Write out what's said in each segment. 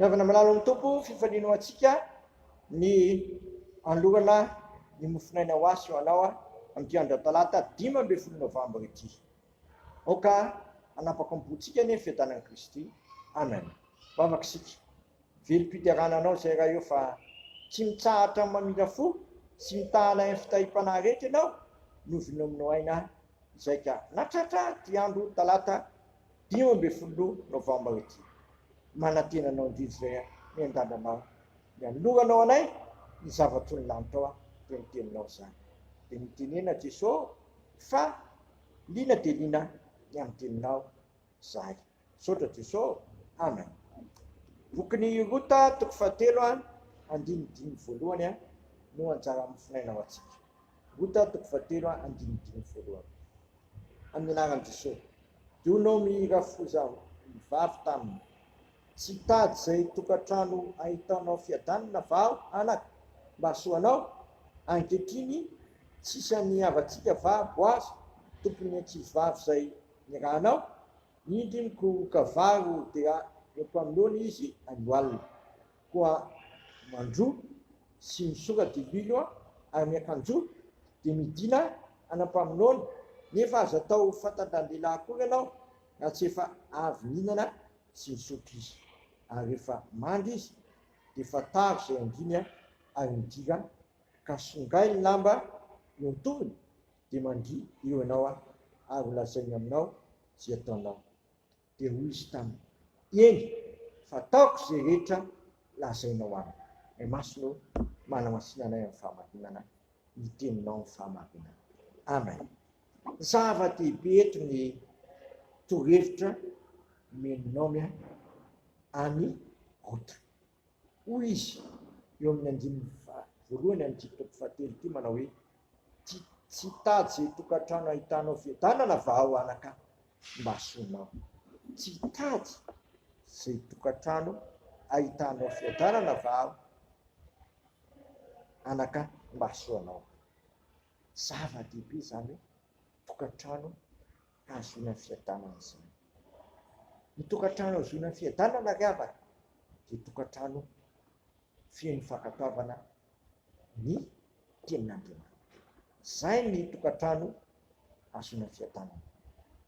Ry havana malala ao amin'ny Tompo, fifaliana ho antsika ny anolorana ny mofonaina ho ahy sy ho anao amin'ity andro talata 15 novambra ity. Aoka hanapaka am-pontsika anie ny fiadanan'i Kristy. Amen. Vavaka isika. Velom-piderana anao izay Ray ô fa tsy mitsahatra mamindra fo sy mitaha anay amin'ny fitahiam-panahy rehetra ianao no vinominao aina izay ka natratra ity andro talata 15 novambra ity. Manantena anao indrindra izay aho, miandàna anao, ny hanoloranao anay ny zava-tsoan'ny lanitra ao dia ny teninao izany. Dia mitenena Jeso fa liana dia liana ny amin'ny teninao izahay. Misaotra Jeso ô. Amen. Bokin'i Rota toko fahatelo andininy dimy voalohany no anjara mofonaina ho antsika. Rota toko fahatelo andininy dimy voalohany. Amin'ny anaran'i Jeso. Dia hoy Naomy rafoza vavy taminy, Tsy hitady izay tokantrano ahitanao fiadanana va aho, anaka, mba hahasoa anao? Ankehitriny tsisy an'ny havantsika va Boaza, tompon'ny ankizivavy izay nirahanao? Indry mikoroka vary ho dera eo am-pamoloana izy anio alina. Koa mandroa sy misora diloilo ary miakanjoa, dia midina any am-pamoloana, nefa aza atao fatan-dRalehilahy akory ianao raha tsy efa avy nihinana sy nisotro izy. Ary rehefa mandry izy, dia fantaro izay andriany ary midira, ka songay ny lamba eo an-tongony, dia mandria eo ianao aho, ary holazainy aminao izay ataonao. Dia hoy izy taminy, Eny, fa ataoko izay rehetra lazainao amiko. Ray Masina ô, manamasina anay amin'ny fahamarinana, ny teninao ny fahamarinana. Amen. Zava-dehibe eto ny torohevitra nomen'i Naomy an'i Rota. Hoy izy eo amin'ny andininy voalohany amin'ity toko fahatelo ity manao hoe, Tsy tsy hitady izay tokantrano ahitanao fiadanana va aho anaka mba hasoanao? Tsy hitady izay tokantrano ahitanao fiadanana va aho anaka mba hasoanao? Zava-dehibe izany hoe tokantrano hahazoana fiadanana izany. Ny tokantrano hahazoana fiadanana ry havana dia tokantrano feno fankatoavana ny tenin'Andriamanitra. Izay ny tokantrano hahazoana fiadanana.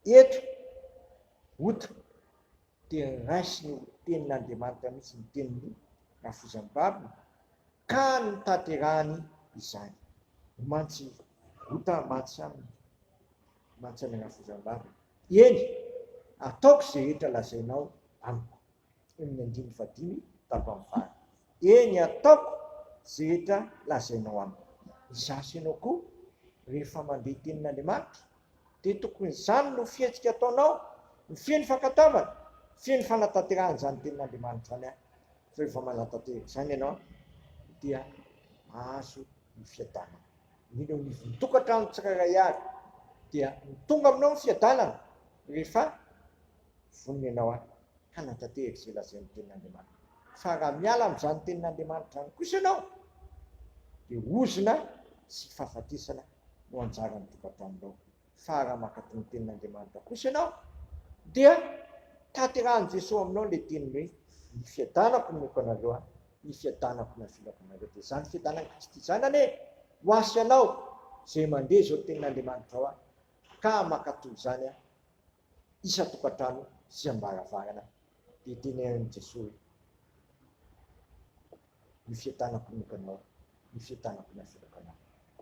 Eto, ota dia raisiny ho tenin'Andriamanitra mihitsy ny tenin'ny rafozam-baviny ka notanterahany izany. Mantsy ota mantsy aminy mantsy any rafozam-baviny. Eny, ataoko izay rehetra lazainao amiko. Eo amin'ny andininy fahadimy tapany farany. Eny, ataoko izay rehetra lazainao amiko. Izaho sy ianao koa, rehefa mandeha tenin'Andriamanitra, dia tokony izany no fihetsika ataonao, ny feno fankatoavana, feno fanatanterahana izany tenin'Andriamanitra izany. Fa rehefa manatanteraka izany ianao, dia mahazo ny fiadanana. Indrindra eo anivon'ny tokantrano tsirairay avy, dia ny tonga aminao ny fiadanana rehefa vonona ianao hanatanteraka izay lazain'ny tenin'Andriamanitra. Fa raha miala amin'izany tenin'Andriamanitra izany kosa ianao, dia ozona sy fahafatesana no anjaran'ny tokantranonao. Fa raha mankatò ny tenin'Andriamanitra kosa ianao, dia tanterahin'i Jesoa aminao ilay teniny hoe, Ny fiadanako no omeko anareo, ny fiadanako no avelako anareo. Dia izany fiadanan'i Kristy izany anie ho ahy sy anao izay mandeha izao tenin'Andriamanitra izao ka mankatò izany isan-tokantrano sy am-baravarana. Dia tenenin'i Jesoa hoe, Ny fiadanako no omeko anao, ny fiadanako no avelako anao.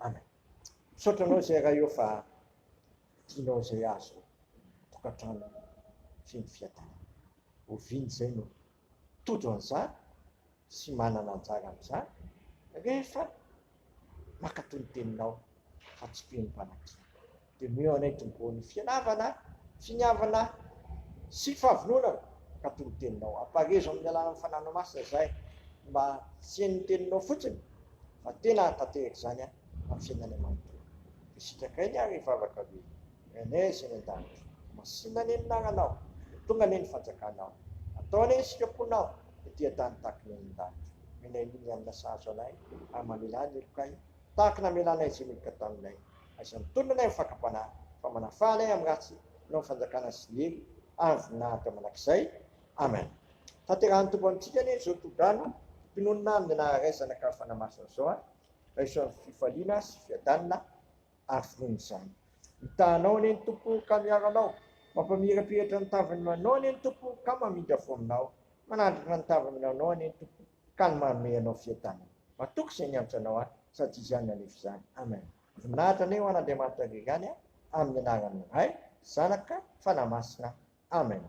Amen. Misaotra anao izay Ray ô fa tianao izay azo tokantrano feno fiadanana. Oviana izay no tojo an'izany sy manana anjara amin'izany rehefa mankatò ny teninao fa tsy mpino mpanakiana. Dia omeo anay Tompo ô ny fianavana, finiavana sy fahavononana mankatò ny teninao. Ampaherezo amin'ny alalan'ny Fananao Masina izahay mba tsy heno ny teninao fotsiny fa tena hahatanteraka izany amin'ny fiainanay manontolo. Dia sitrakay ny ary hivavaka hoe, Rainay izay any an-danitra, masina anie ny anaranao, ho tonga anie ny fanjakanao. Atao anie ny sitraponao ety an-tany tahaka ny any an-danitra. Omenay anio ny hanina sahaza anay ary mamelà ny helokay tahaka ny namelanay izay meloka taminay. Aiza mitolona anay amin'ny fakam-panahy, fa manafaha anay amin'ny ratsy, Anao ny fanjakana sy ny hery ary ny voninahitra mandrakizay. Amen. Tanterahan'ny Tompo amintsika anie izao tsodrano mpinonona amin'ny anaran'ny Ray, Zanaka ary Fanahy Masina izao a. Raiso amin'ny fifaliana sy fiadanana ary finoana izany. Mitaha anao anie ny Tompo ka miaro anao. Mampamirapiratra ny tavany aminao anie ny Tompo ka mamindra fo aminao. Manandratra ny tavany aminao anie ny Tompo ka ny manome anao fiadanana. Matoky izay niantso anao ahy sady Izy ihany nanefa izany. Amen. Voninahitra anie ho an'Andriamanitra irery ihany amin'ny anaran'ny Ray, Zanaka, Fanahy Masina. Amen.